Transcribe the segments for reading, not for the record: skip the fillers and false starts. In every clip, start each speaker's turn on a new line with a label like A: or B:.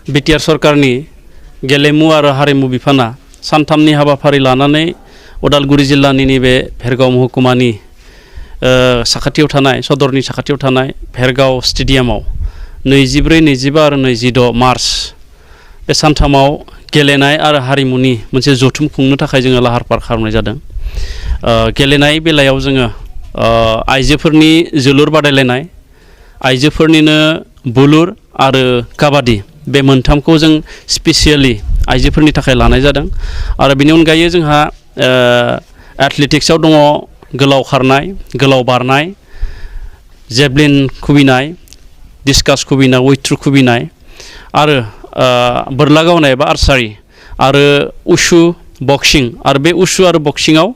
A: BTR सरकारनि गेलेमु आरो हारिमु बिफाना सानथामनि हाबाफारि लानानै उदालगुरि जिल्लानि नैबे भेरगाव महकुमानि साखाथियाव थानाय सदरनि साखाथियाव थानाय भेरगाव स्टेडियामाव 24, 25 आरो 26 मार्च बे सानथामाव गेलेनाय आरो हारिमुनि मोनसे जथुम खुंनो थाखाय जोङो लाहार फाहार खालामनाय जादों। गेलेनाय बेलायाव जोङो आइजोफोरनि जोलुर बादायलायनाय, आइजोफोरनिनो बुलुर आरो काबादि बे मोनथामखौ जों स्पेसियेलि आइजोफोरनि थाखाय लानाय जादों। आरो बेनि अनगायै जोंहा एथलेटिक्सआव दङ गोलाव खारनाय, गोलाव बारनाय, जेभलिन खुबैनाय, डिस्कास खुबैनाय, वेथ्रु खुबैनाय आरो बोरला गावनाय एबा आर्चारि आरो उसु बक्सिं। आरो बे उसु आरो बक्सिंआव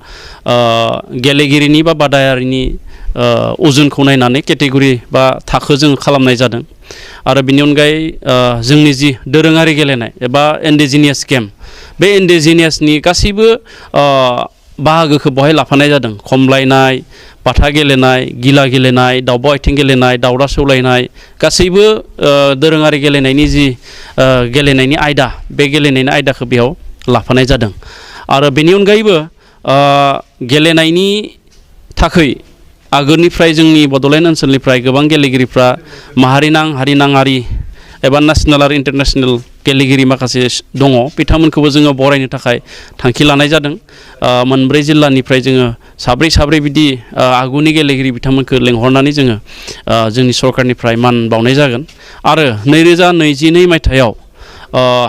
A: गेलेगिरिनि बा बादायारिनि अजनखौ नायनानै केटेगरि बा थाखो जों खालामनाय जादों। आरो बेनि अनगायै जोंनि जि दोरोङारि गेलेनाय एबा इन्डिजिनियास गेम, बे इन्डिजिनियासनि गासैबो बाहागोखौ बहाय लाफानाय जादों। खमलायनाय, बाथा गेलेनाय, गिला गेलेनाय, दाउब' आथिं गेलेनाय, दाउरा सौलायनाय, गासैबो दोरोङारि गेलेनायनि जि गेलेनायनि आयदा, बे गेलेनायनि आयदाखौ बेयाव लाफानाय जादों। आरो बेनि अनगायैबो गेलेनायनि थाखै आगोलनिफ्राय जोंनि बड'लेण्ड ओनसोलनिफ्राय गोबां गेलेगिरिफ्रा माहारिनां, हारिनाङारि एबा नेसनेल आरो इन्टारनेसनेल गेलेगिरि माखासे दङ। बिथांमोनखौबो जोङो बरायनो थाखाय थांखि लानाय जादों। मोनब्रै जिल्लानिफ्राय जोङो साब्रै बिदि आगुनि गेलेगिरि बिथांमोनखौ लेंहरनानै जोङो जोंनि सरकारनिफ्राय मान बावनाय जागोन। आरो 2022 मायथाइयाव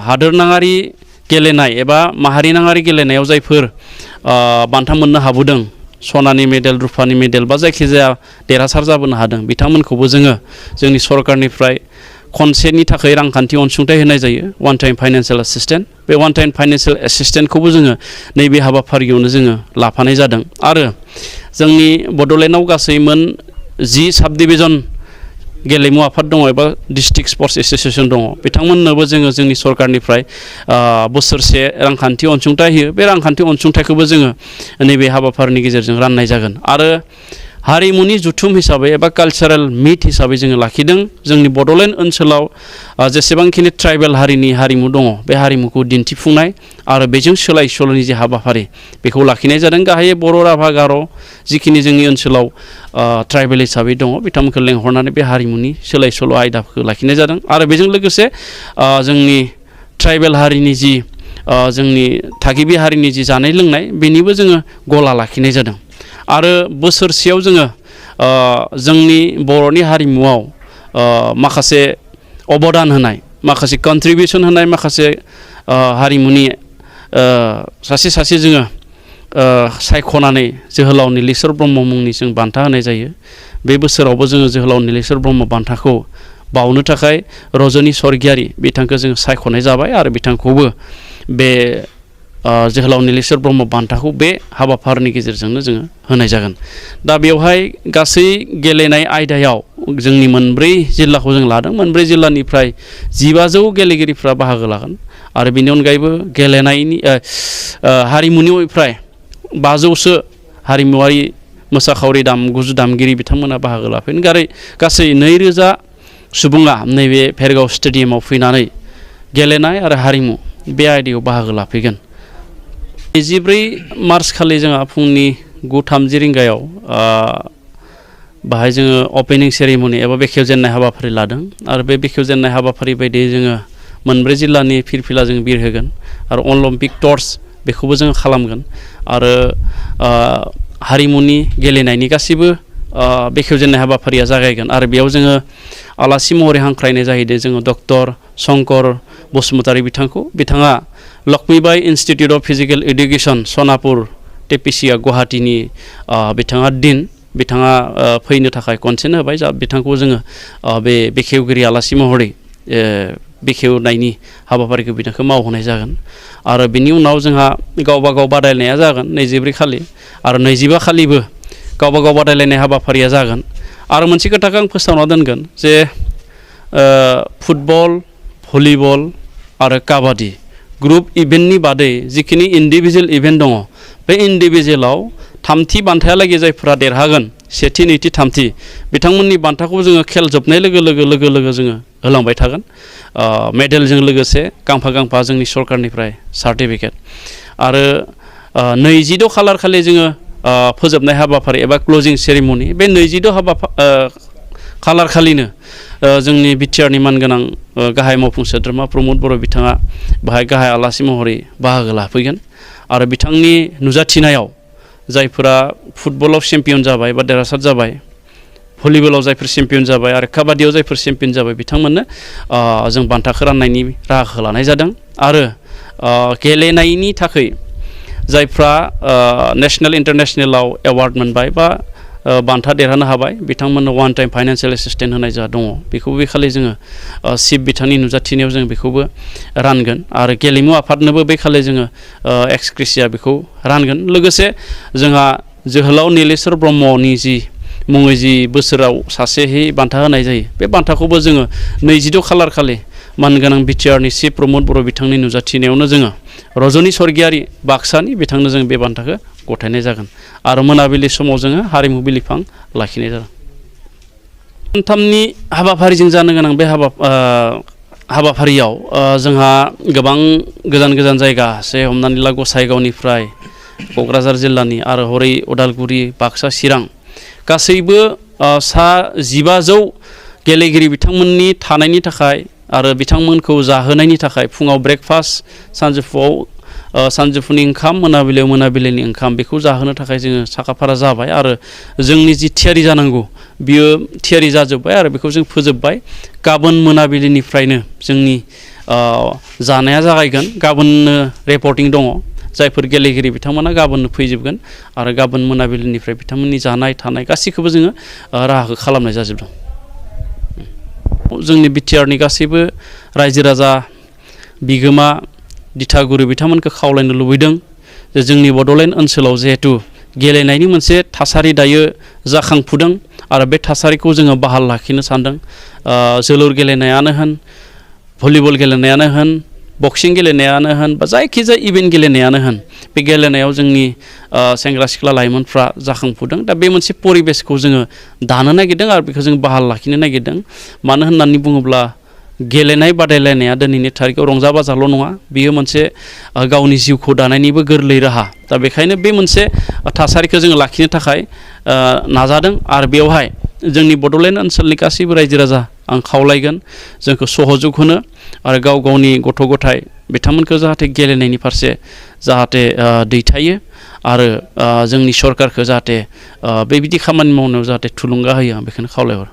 A: हादोरनाङारि गेलेनाय एबा माहारिनाङारि गेलेनायाव जायफोर बान्था मोननो हाबोदों, सनानि मेडेल, रुफानि मेडेल बा जायखिजाया देरहासार जाबोनो हादों, बिथांमोनखौबो जोङो जोंनि सरकारनिफ्राय खनसेनि थाखाय रांखान्थि अनसुंथाइ होनाय जायो, वान टाइम फाइनान्सियेल एसिस्टेन्ट। बे वान टाइम फाइनान्सियेल एसिस्टेन्टखौबो जोङो नैबे हाबाफारियावनो जोङो लाफानाय जादों। आरो जोंनि बड'लेण्डआव गासै 10 साब डिभिजन गेलेमु आफाद दङ एबा डिस्ट्रिक्ट स्पर्ट्स एस'सिएसन दङ। बिथांमोननोबो जोङो जोंनि सरकारनिफ्राय बोसोरसे रांखान्थि अनसुंथाइ होयो। बे रांखान्थि अनसुंथाइखौबो जोङो नैबे हाबाफारिनि गेजेरजों राननाय जागोन। आरो हारिमुनि जुथुम हिसाबै एबा कालचारेल मिट हिसाबै जोङो लाखिदों। जोंनि बड'लेण्ड ओनसोलाव जेसेबांखिनि ट्राइबेल हारिनि हारिमु दङ, बे हारिमुखौ दिन्थिफुंनाय आरो बेजों सोलाय सोल'नि जे हाबाफारि, बेखौ लाखिनाय जादों। गाहायै बर', राभा, गार' जिखिनि जोंनि ओनसोलाव ट्राइबेल हिसाबै दङ, बिथांमोनखौ लेंहरनानै बे हारिमुनि सोलाय सोल' आयदाखौ लाखिनाय जादों। आरो बेजों लोगोसे जोंनि ट्राइबेल हारिनि जि जोंनि थागिबि हारिनि जि जानाय लोंनाय, बेनिबो जोङो गला लाखिनाय जादों। आरो बोसोरसेयाव जोङो जोंनि बर'नि हारिमुआव माखासे अबदान होनाय, माखासे कन्ट्रिबिउसन होनाय, माखासे हारिमुनि सासे जोङो सायख'नानै जोहोलाव नीलेश्वर ब्रह्म मुंनि जों बान्था होनाय जायो। बे बोसोरावबो जोङो जोहोलाव नीलेश्वर ब्रह्म बान्थाखौ बावनो थाखाय रजनी स्वर्गियारी बिथांखौ जोङो सायख'नाय जाबाय। आरो बिथांखौबो बे जोहोलाव नीलेश्वर ब्रह्म बान्थाखौ बे हाबाफारिनि गेजेरजोंनो जोङो होनाय जागोन। दा बेवहाय गासै गेलेनाय आयदायाव जोंनि 4 जिल्लाखौ जों लादों। 4 जिल्लानिफ्राय 1500 गेलेगिरिफ्रा बाहागो लागोन। आरो बेनि अनगायैबो गेलेनायनि हारिमुनिफ्राय 500सो हारिमुवारि मोसाखावरि गुजु दामगिरि बिथांमोना बाहागो लाफैगोन। गासै 2000 सुबुङा नैबे भेरगाव स्टेडियामाव फैनानै गेलेनाय आरो हारिमु बे आयदायाव बाहागो लाफैगोन। 24 मार्च खालि जोंहा फुंनि 9:30 रिंगायाव बाहाय जोङो अपेनिं सेरेमनि एबा बेखेवजेननाय हाबाफारि लादों। आरो बे बेखेवजेननाय हाबाफारि बायदियै जोङो 4 जिल्लानि फिरफिला जों बिरहोगोन। आरो अलिम्पिक टर्च बेखौबो जोङो खालामगोन। आरो हारिमुनि गेलेनायनि गासैबो बेखेवजेननाय हाबाफारिया जागायगोन। आरो बेयाव जोङो आलासि महरै हांख्रायनाय जाहैदों जोङो डक्टर शंकर बसुमतारी बिथांखौ। बिथाङा Lakshmibai institute of physical education Sonapur Tepesia गुवाहाटीनि बिथाङा डिन। बिथाङा फैनो थाखाय कनसेन्ट होबाय। बिथांखौ जोङो बे बेखेवगिरि आलासि महरै बेखेवनायनि हाबाफारिखौ बिथांखौ मावहोनाय जागोन। आरो बिनि उनाव जोंहा गावबा गाव बादायलायनाया जागोन 24 खालि। आरो 25 खालिबो गावबा गाव बादायलायनाय हाबाफारिया जागोन। आरो मोनसे खोथाखौ आं फोसावना दोनगोन जे फुटबल, भलिबल आरो काबादि ग्रुप इभेन्टनि बादै जिखिनि इन्डिभिजुवेल इभेन्ट दङ, बे इन्डिभिजुवेलाव 3थि बान्थायालागै जायफोरा देरहागोन, 1थि, 2थि, 3थि बिथांमोननि बान्थाखौ जोङो खेल जोबनाय लोगो लोगो जोङो होलांबाय थागोन मेडेलजों लोगोसे गांफा गांफा जोंनि सरकारनिफ्राय सार्टिफिकेट आरो 22 खालार खालि जोङो फोजोबनाय हाबाफारि एबा क्लजिं सेरेमनि बे 22 खालार खालिनो जोंनि बिटिआरनि मानगोनां गाहाय मावफुं सोद्रोमा प्रमद बर' बिथाङा बाहाय गाहाय आलासि महरै बाहागो लाफैगोन आरो बिथांनि नुजाथिनायाव जायफोरा फुटबलाव चेम्पियन जाबाय बा देरहासार जाबाय भलिबलाव जायफोर चेम्पियन जाबाय आरो काबादियाव जायफोर चेम्पियन जाबाय बिथांमोननो जों बान्थाखौ राननायनि राहाखौ लानाय जादों आरो गेलेनायनि थाखाय जायफ्रा नेशनेल इन्टारनेशनेलाव एवार्ड मोनबाय बा बान्था देरहानो हाबाय बिथांमोननो वान टाइम फाइनान्सियेल एसिस्टेन्ट होनाय जा दङ बेखौबो बे खालि जोङो चिफ बिथांनि नुजाथिनायाव जों बेखौबो रानगोन आरो गेलेमु आफादनोबो बे खालि जोङो एक्सक्रेसिया बेखौ रानगोन लोगोसे जोंहा जोहोलाव नीलेश्वर ब्रह्मनि मुङै जि बोसोराव सासेहै बान्था होनाय जायो बे बान्थाखौबो जोङो 22 खालार खालि मानगोनां बिटिआरनि चिफ प्रमद बर' बिथांनि नुजाथिनायावनो जोङो रजनी स्वर्गियारि बाक्सानि बिथांनो जों बे बान्थाखौ गथायनाय जागोन आरो मोनाबिलि समाव जोङो हारिमु बिलिफां लाखिनाय जागोन। मोनथामनि हाबाफारिजों जानो गोनां बे हाबाफारियाव जोंहा गोबां गोजान गोजान जायगा जे हमनानै ला गसाइगावनिफ्राय क'क्राझार जिल्लानि आरो हरै उदालगुरि बाक्सा चिरां गासैबो सा 1500 गेलेगिरि बिथांमोननि थानायनि थाखाय आरो बिथांमोनखौ जाहोनायनि थाखाय फुङाव ब्रेकफास्ट सानजौफुआव सानजौफुनि ओंखाम मोनाबिलियाव मोनाबिलिनि ओंखाम बेखौ जाहोनो थाखाय जोङो साखाफारा जाबाय आरो जोंनि जि थियारि जानांगौ बियो थियारि जाजोब्बाय आरो बेखौ जों फोजोबबाय गाबोन मोनाबिलिनिफ्रायनो जोंनि जानाया जागायगोन गाबोननो रिपर्टिं दङ जायफोर गेलेगिरि बिथांमोना गाबोननो फैजोबगोन आरो गाबोन मोनाबिलिनिफ्राय बिथांमोननि जानाय थानाय गासैखौबो जोङो राहाखौ खालामनाय जाजोबदों। जोंनि बिटिआरनि गासैबो रायजो राजा बिगोमा दिथागुरु बिथांमोनखौ खावलायनो लुबैदों जे जोंनि बड'लेण्ड ओनसोलाव जिहेतु गेलेनायनि मोनसे थासारि दायो जाखांफुदों आरो बे थासारिखौ जोङो बहाल लाखिनो सानदों जोलुर गेलेनायानो होन भलिबल गेलेनायानो होन बक्सिं गेलेनायानो होन बा जायखिजाया इभेन्ट गेलेनायानो होन बे गेलेनायाव जोंनि सेंग्रा सिख्ला लाइमोनफ्रा जाखांफुदों दा बे मोनसे परिबेसखौ जोङो दानो नागिरदों आरो बेखौ जों बहाल लाखिनो नागिरदों मानो होननानै बुङोब्ला गेलेनाय बादायलायनाया दिनैनि थारिखआव रंजा बाजाल' नङा बियो मोनसे गावनि जिउखौ दानायनिबो गोरलै राहा दा बेखायनो बे मोनसे थासारिखौ जोङो लाखिनो थाखाय नाजादों आरो बेवहाय जोंनि बड'लेण्ड ओनसोलनि गासैबो रायजो राजा आं खावलायगोन जोंखौ सहजुग होनो आरो गाव गावनि गथ' गथाय बिथांमोनखौ जाहाथे गेलेनायनि फारसे जाहाथे दैथायो आरो जोंनि सरकारखौ जाहाथे बेबायदि खामानि मावनायाव जाहाथे थुलुंगा होयो आं बेखौनो खावलायहरो।